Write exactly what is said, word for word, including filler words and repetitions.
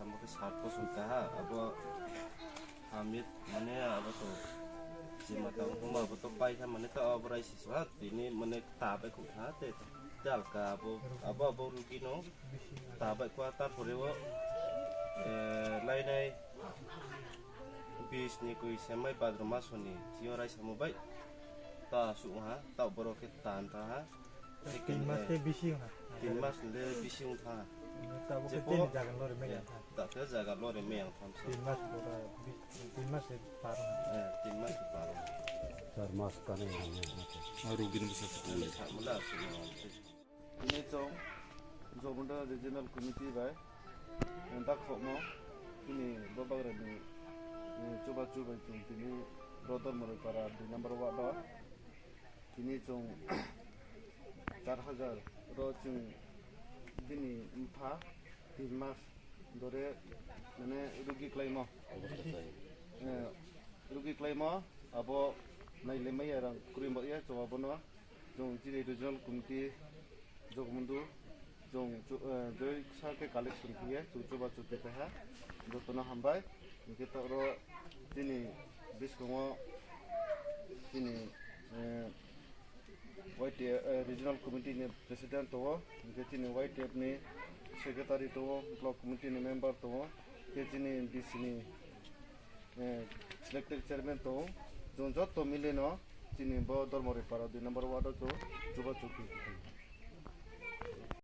Amo khe sat bosor kaha, abo hamit mane abo to jima tang huma abo to pai kha mane to abo rai si sa tini mane ta bai khuk tha te dal ka abo abo abo rugi no ta bai kwa ta pore o, eh, nai nai bis ni kui semai badro masoni tio rai samo bai ta su ha ta borok khe tan ta ha. Tin mas tei bisi wng ha. Tin mas le bisi wng tha. Tabuk khe tini jagan lori meyang tha. Ta khe jaga lori meyang tham sa. Tin mas bora, bis-, tin mas se par wng ha. Eh, tin mas se par wng ha. Char mas kane yang ne. Rugini bwsa. Ani sa mula su. Ini chong Jomunda Regional Committee bai, eh, dak khokmo, ini bobagra ni, eh, chuba chubai chong tini Brodor Moroi Para dui number ward o. Tini chwng char hajar ro chwng bini mpha tin mas dore mane rugi klaimo. Eh, rugi klaimo abo nailemaya rang kwrwi bo ya chwng abono chwng chini regional committee Jogmundu Chwng chu-, eh, joi sa khe collection khe ye chwng chuba chuti khe ha jotono hambai. Hwnkhe toro chini biskango chini, eh, Y T F, eh, regional committee ni president tongo, hwnkhe chini Y T F ni secretary tongo, block committee ni member tongo, hwnkhe chini D C ni, eh, selected chairman tongo. Chwng joto mile no chini bo Dormori para dui number ward o chwng chuba chuti.